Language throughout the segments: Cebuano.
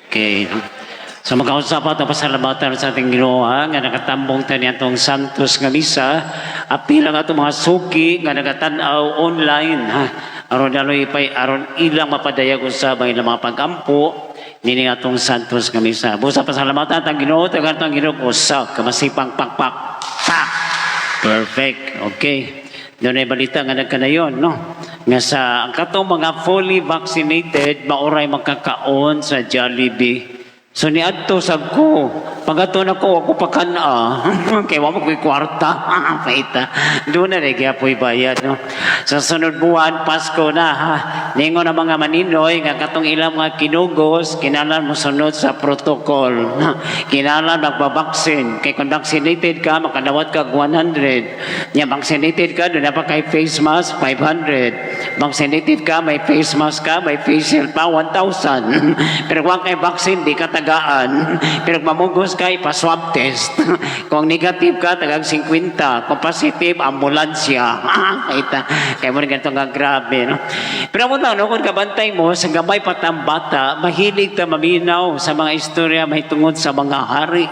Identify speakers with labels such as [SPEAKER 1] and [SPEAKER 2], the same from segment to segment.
[SPEAKER 1] Okay. So magkausap ato, pasalamatan sa ating Ginoo ha, nga nakatambong ta atong Santos nga misa, apil ang atong mga suki nga nagatan-aw online ha, aron daloy pay aron ilang mapadayag usab ang ilang mga pagampo nini atong Santos nga misa. Busa pasalamatan ang Ginoo, tagan ang Ginoo usa ka masipang pakpak. Pak. Perfect. Okay. Doon ay balita nga nagkanayon, no? Nga sa ang katong mga fully vaccinated, maoray makakaon sa Jollibee. So niadto sab ko. Pag-adto nako, ako pa kan-a. Kay wa mo ko'y kwarta. Paita. Doon na rin kaya po'y bayad, no? Sa sunod buwan, Pasko na, ha? Ningon ang mga maninoy, nga katong ilang mga kinugos, kinahanglan mo sunod sa protocol. Kinahanglan magbabaksin. Kay kung vaccinated ka, makadawat ka 100. Nya vaccinated ka, doon na pa kay face mask, 500. Vaccinated ka, may face mask ka, may face shield pa, 1,000. Pero kung kay vaccine, di ka tagaan. Pero kung mamugos ka, ipa-swab test. Kung negative ka, tagag 50. Kung positive, ambulansya. Kita. Kaya mo rin ganito nga grabe, no? Pero mo no, kung kabantay mo, sa gamay patang bata, mahilig ta maminaw sa mga istorya mahitungod sa mga hari,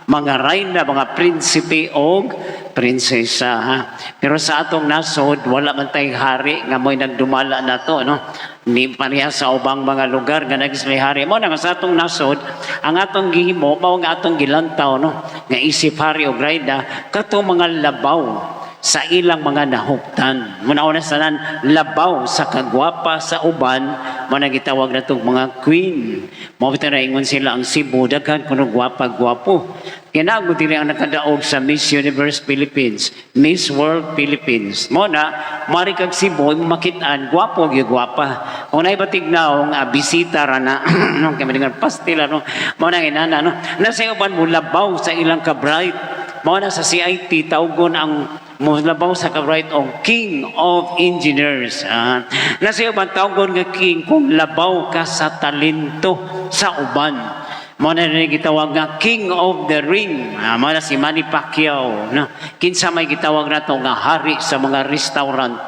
[SPEAKER 1] mga rayna, mga prinsipe og prinsesa. Ha? Pero sa atong nasod, wala man tayong hari nga mo'y nagdumala na to, no? Ni pareha sa ubang mga lugar nga nagsilay hari. Mo na nga sa atong nasod, ang atong gihimo, mao nga atong gilantaw, no? Nga isip hari og rayna, katong mga labaw sa ilang mga nahuptan. Muna-una sa nan, labaw sa kagwapa sa uban, mo na gitawag na itong mga queen. Mao bitaw na ingon sila ang Cebu, daghan kuno gwapa-gwapo. Kinago diri ang nakadaog sa Miss Universe Philippines, Miss World Philippines. Mo na, mari kag Cebu, imo makitaan, gwapo gyud gwapa. Kung naay batignaw nga bisita ra na, no, kay maningan pastil ano, mo na inana no. Nasa uban mo labaw sa ilang ka-bright. Mao na sa CIT tawgon ang mo labaw sa ka-bright og King of Engineers. Ah, nasa uban tawgon nga king kung labaw ka sa talento sa uban. Mao na rin gitawag nga King of the Ring. Ah, mao na si Manny Pacquiao. No? Kinsa may gitawag nato nga hari sa mga restaurant?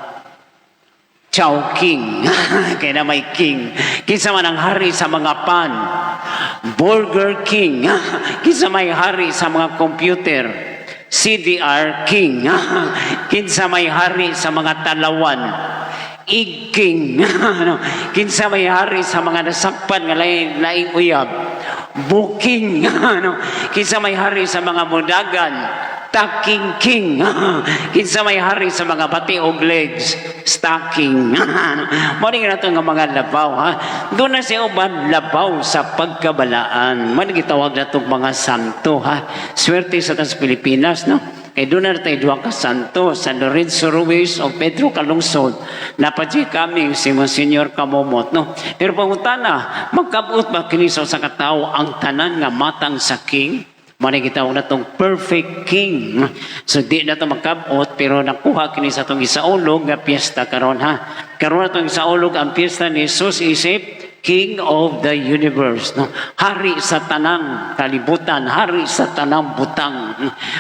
[SPEAKER 1] Chow King. Kaya na may king. Kinsa man ang hari sa mga pan? Burger King. Kinsa may hari sa mga computer? CDR King. Kinsa may hari sa mga talawan? Ig King. Ano? Kinsa may hari sa mga nasakpan nga laing, laing uyab? Booking. Ano? Kinsa may hari sa mga mudagan? Taking King. Kinsa may hari sa mga bati og legs? Stocking. Mo ni nato nga mga labaw ha. Doon na siya uban labaw sa pagkabalaan. Mo ni gitawag natong mga santo ha. Swerte sa tas Pilipinas, no? Kay doon na tayo duha ka santo, San Lorenzo Ruiz o Pedro Calungsod. Napadyi kami si Monsignor Camomot, no? Pero pangutana, magkabot ba kini sa katao ang tanan nga matang sa king? Mao gitawag na tong perfect king. So di na to magkabot pero nakuha kini sa atong isaulog nga piyesta karon ha. Karon atong isaulog ang piyesta ni Jesus isip King of the universe, no? Hari sa tanang kalibutan, hari sa tanang butang.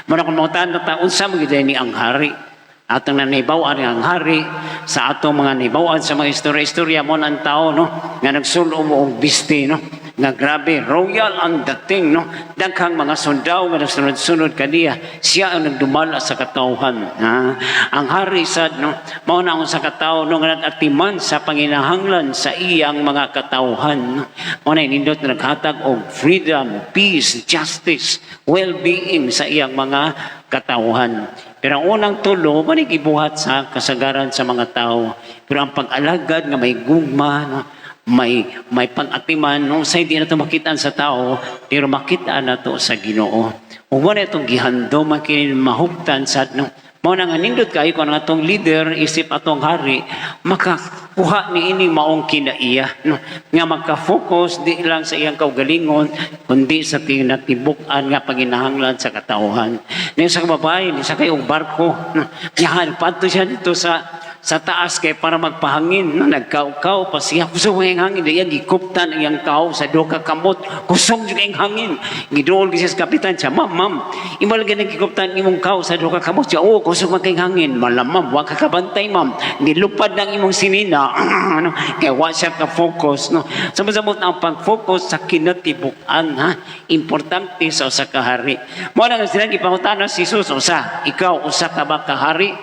[SPEAKER 1] Muna kung mangutana ta, unsa man gyud ni ang hari? Atong nanibaw-an ang hari sa atong mga nibaw-an sa mga istorya-istorya mo ang tao, no, nga nagsulom og bisti, no, nga grabe royal ang dating, no, daghang mga sundao nga nagsunod-sunod kaniya. Siya ang nagdumala sa katawhan, ha? Ang hari sad, no, mao na ang sa katao, no, nga nag-atiman sa panginahanglan sa iyang mga katawhan, no? Mao na nindot na naghatag og freedom, peace, justice, well-being sa iyang mga katawhan. Pero ang unang tulo, man gibuhat sa kasagaran sa mga tao. Pero ang pag-alagad nga may gugma, no, may pag-atiman, no, sa hindi na ito makita sa tao, pero makita na to sa Ginoo. Ug wala itong gihandom ang kini mahuptan sa no. Mao na nga nindot kayo kung ang atong leader isip atong hari makakuha ni ini maong kinaiya, no, nga maka-focus di lang sa iyang kaugalingon kundi sa tinatibuk-an nga panginahanglan sa katawhan. Ni sa babae ni sa kay og barko, no, yahan padto siya dito sa sa taas kay para magpahangin, no? Nagkaw-kaw pa siya, kusog ang hangin, iya gikuptan ang iyang kaw sa duha ka kamot, kusog jud ang hangin. Giduol gyud siya sa kapitan siya, "Ma'am, ma'am, imo lagi nagikuptan imong kaw sa duha ka kamot." Siya, "Oo, kusog man kay hangin." "Mala, ma'am, wa ka kabantay, ma'am, nilupad ng imong sinina," ano, kay wa siya ka focus, no? Samot-samot ang pag-focus sa kinatibuk-an, ha, importante sa usa ka hari. Mo na nga sila gipangutana si Jesus, "Usa, ikaw, usa ka ba ka hari?"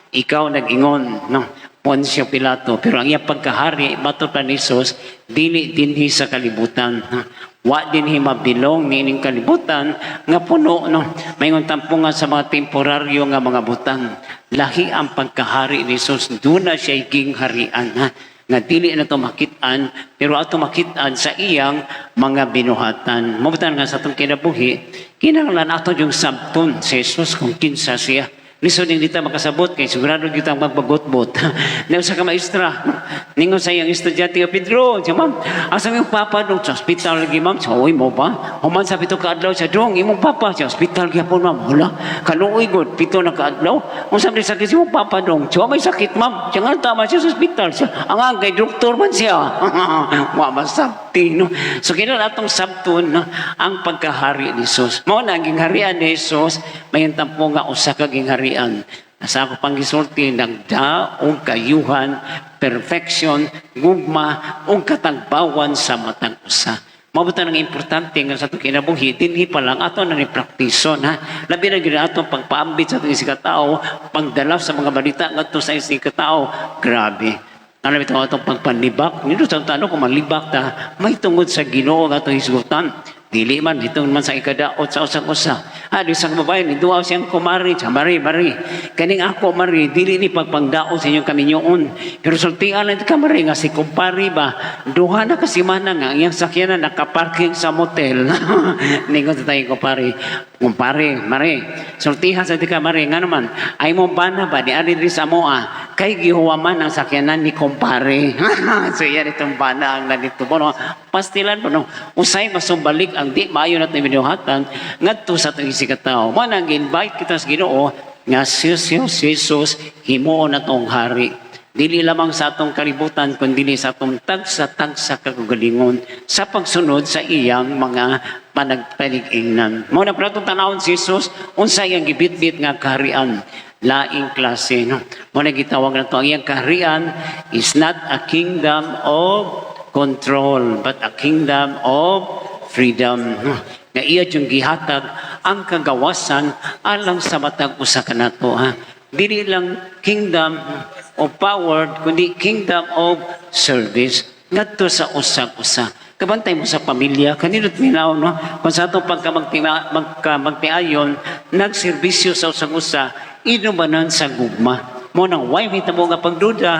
[SPEAKER 1] "Ikaw nag-ingon," no? Poncio Pilato. Pero ang iyang pagkahari, matod pa ni Jesus, dili dinhi sa kalibutan, ha? Wa dinhi mabilong niining kalibutan nga puno, no? Maingon tampo nga sa mga temporaryo nga mga butang. Lahi ang pagkahari ni Jesus, duna siya gingharian, ha? Nga dili na to makit-an, pero ato makit-an sa iyang mga binuhatan. Mabutan nga sa atong kinabuhi, kinahanglan ato yung sabton si Jesus kung kinsa siya. Lisod hindi ta makasabot kay sigurado gyud ang magbagotbot. Na usa ka maestra, ningon sa iyang estudyante nga Pedro, siya, "Ma'am, asa imong papa dong?" "Sa ospital lagi, ma'am." Sa uy mo ba? Human sa 7 ka adlaw siya dong, imong papa sa ospital gyapon, ma'am. Hala, kaluoy gud, 7 na ka adlaw. Unsa man sakit si imong papa dong? Siya may sakit, ma'am. Siya nga tama siya sa ospital. Siya, ang kay doktor man siya. Wa masabti, no? So kinahanglan atong sabton, no, ang pagkahari ni Jesus. Mao na ang gingharian ni Jesus, may tampo nga usa ka gingharian. Sa ako pang gisulti, nagda og kayuhan, perfection, gugma, ug katagbawan sa matag usa. Mabuta ng importante nga sa atong kinabuhi, dinhi pa lang ato na ni praktison, ha. Labi na gyud atong pagpaambit sa atong isigkatao, pagdala sa mga balita ngadto sa isigkatao, grabe. Ano ito atong pagpanlibak? Nito sa tanong kung manlibak ta, may tungod sa Ginoo nga atong hisgutan. Dili man, ito man sa ikadaot sa usang usa. Ah, di sa babae, ni duaw siyang kumari, siya, "Mari, Mari. Kaning ako, Mari, dili ni pagpangdaot sa inyong kaminyoon. Pero sultian lang ka, Mari, nga si kumpare ba, 2 na ka semana nga, ang iyang sakyanan nakaparking sa motel." Ningon sa tayo kumpare, "Kumpare, Mari, sultihan sa di ka, Mari, nga naman, ay mo bana ba, di ari diri sa amoa, kay gihuwaman ang sakyanan ni kumpare." So yan itong bana ang nandito po, no? Pastilan po, no? Usay masumbalik ang di maayo natin binuhatan ngadto sa atong isigkatao. Mo nang invite kita sa Ginoo nga si Jesus himuon natong hari. Dili lamang sa atong kalibutan kundi sa atong tagsa-tagsa kagalingon sa pagsunod sa iyang mga panagpanig-ingnan. Mo na atong tanawon si Jesus unsa iyang gibitbit nga kaharian, laing klase, no? Mo na gitawag nato ang iyang kaharian is not a kingdom of control but a kingdom of freedom, no? Nga iya yung gihatag ang kagawasan alang sa matag usa kanato, ha. Dili lang kingdom of power kundi kingdom of service ngadto sa usag usa. Kabantay mo sa pamilya, kanino't minaw, no? Kung sa atong pagkamagtiayon, nagserbisyo sa usag-usa, inumanan sa gugma. Mo nang way may tabo nga pagduda,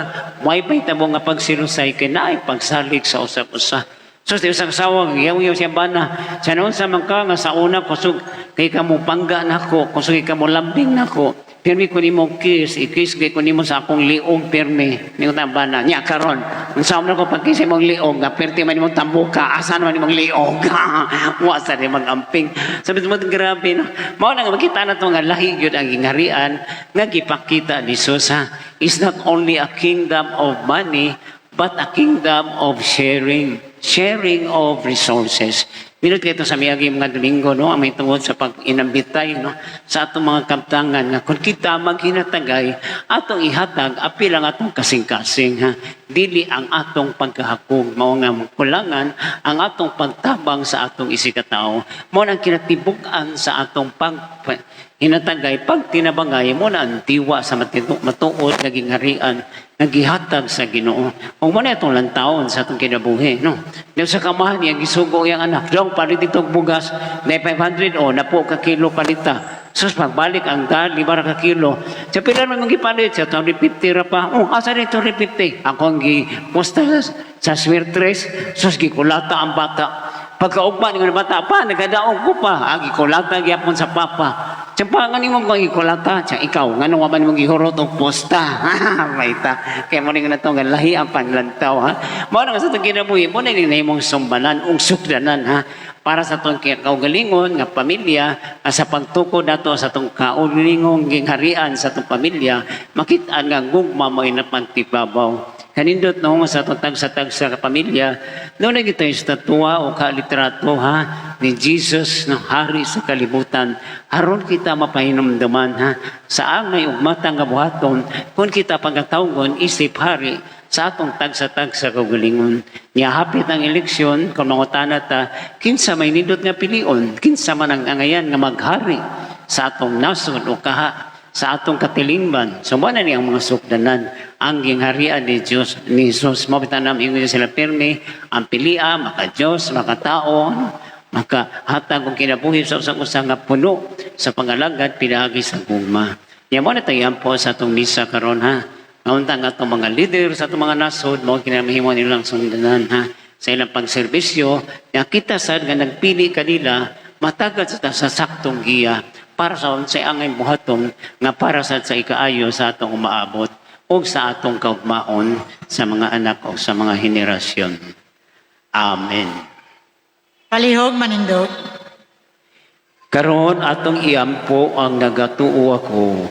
[SPEAKER 1] way may tabo nga pagsilusay, kay naay pagsalig sa usag-usa. So, sa isang asawa, yaw-yaw siya bana. Sa noon sa man ka, nga sa una, kusog, kay ka mo pangga nako, kusog kay ka mo lambing nako. Pirmi ko nimo kiss, i-kiss kay ko nimo sa akong liog pirmi. Ningon ta bana, nya karon. Unsa man ko pag-kiss imong liog, nga pirti man imong tambuka, asa naman imong liog? Wa sa di mag-amping. Sabi mo, grabe, no. Mao na nga makita na to nga lahi gyud ang gingharian nga gipakita ni Jesus, ha. Is not only a kingdom of money, but a kingdom of sharing. Sharing of resources. Minut kayo sa miyagi mga Domingo, no, ang may tungod sa pag-inambitay, no, sa atong mga kaptangan nga kung kita maghinatagay, atong ihatag apil ang atong kasing-kasing, ha. Dili ang atong pagkahakog, mao nga kulangan ang atong pagtabang sa atong isigkatao. Mao nang kinatibuk-an sa atong pag hinatagay, pag tinabangay mo na ang diwa sa matuod nga gingharian nga gihatag sa Ginoo. Ug mo na itong lantawon sa atong kinabuhi, no? Diyan sa kamahan niya, gisugo iyang anak. "Dong, palit itong bugas, na 500 o, napo ka kilo palita." Sus, pagbalik ang dal, 5 ra ka kilo. Sa pila naman mong gipalit, sa 250 ra pa. "Oh, asa rin 250? Ako ang giposta sa swertres." Sus, gikulata ang bata. Pagkaugma ni bata pa, "Nagadaog ko pa." Ah, gikulata gyapon sa papa. Siya pa, nga nimo kang gikulata. Siya, ikaw, nga nung man mong gihurot og posta. Maita. Kaya mo rin na ito, nga lahi ang panlantaw, ha? Mao na nga sa itong kinabuhi, mo na rin imong sumbanan, ug sukdanan, ha? Para sa atong kaugalingon nga pamilya, nga sa pagtukod nato sa atong kaugalingong gingharian sa atong pamilya, makit-an nga ang gugma mo pagtibabaw. Kanindot, no, sa atong tagsa-tagsa ka pamilya, no na kita estatwa o kalitrato, ha, ni Jesus ng hari sa kalibutan. Aron kita mapahinumduman, ha, sa angay ug matang nga buhaton kung kita pagkatawgon isip hari sa atong tagsa-tagsa kaugalingon. Nya hapit ang eleksyon, kung mangutana ta, kinsa may nindot nga pilion, kinsa man ang angayan nga maghari sa atong nasod o kaha sa atong katilingban. So, mao na ni ang mga sukdanan, ang gingharian ni Diyos, ni Jesus. Mao bitaw nam ingon sila pirmi, ang pilia, maka Diyos, maka tao, ano, maka hatag og kinabuhi sa usang-usa nga puno sa pangalagad pinaagi sa gugma. Nya mao na tayo po sa atong misa karon, ha. Unta ang atong mga leader sa atong mga nasod, mao kinamahimo nilang sundanan, ha, sa ilang pagserbisyo, nga kita sad nga nagpili kanila matagad sa saktong giya para sa unsay angay buhaton nga para sad sa ikaayo sa atong umaabot o sa atong kaugmaon sa mga anak o sa mga henerasyon. Amen.
[SPEAKER 2] Palihog manindog.
[SPEAKER 1] Karon atong iampo ang "Nagatuo Ako."